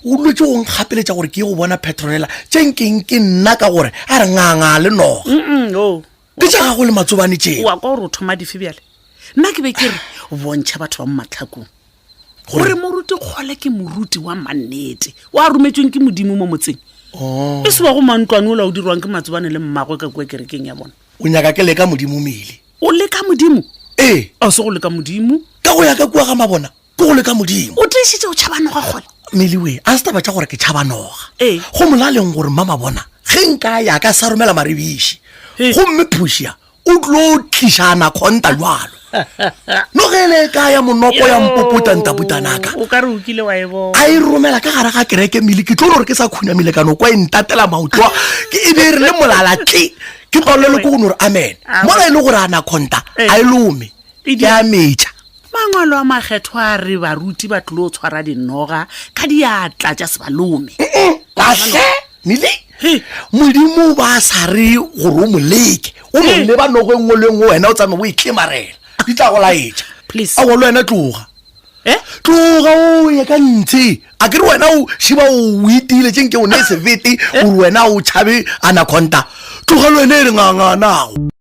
O duletse go nkgapeletša gore ke ye go bona Petronella tše nkeng ke nna ka gore a re ngangaa le noga. Mm, oh. Ke tša gago le matsobane tšeo. Wa kwa gore o thoma dife bjale? Nna ke be ke re bontšha batho ba mo matlhakong gore moruti kgole ke moruti wa mannete wa rometšweng ke modimo mo motseng Oh. e se wa go mantlwane ola o dirwang ke matsobane le mmagwe ka kua kerekeng ya bona O nyaka ke leka modimo mele. O leka modimo? Ee. A se go leka modimo? Ka go ya ka kua ga mabona ke go leka modimo. O tiišitše o tšhaba noga kgole? Meliwe, a se taba tša gore ke tšhaba noga. Ee. Go molaleng gore mmamabona ge nka ya ka sa romela maribiši. Gomme Phušia o tlo tliša anaconda jwalo. Noga ele e ka ya monoko ya mpopota ntaputanaka. O ka re o kile wa e bona. A e romela ka gare ga kereke mele ke tlo no re ke sa khunamile ka no kwa e ntatela maoto a ke e be e re le molala tle ke palelwe ke go no re amen. Mola e le gore anaconda a e lome. E ke a metša. Mangwalo a makgethwa a re baruti ba tlilo tshwara dinoga ka diatla tša sebalome. Kahle, Mili, Modimo ba sa re gore o mo leke, o no leba nogo e nngwe le e nngwe wena o tsamaye o e tlemarela, di tla go laetša. Please. Aowa le wena tloga. Eh? Tloga o ye ka ntshe. A ke re wena o šiba o itiile tše nke o ne sebete gore wena o tšhabe anaconda. Tloga le wena e re nganganago.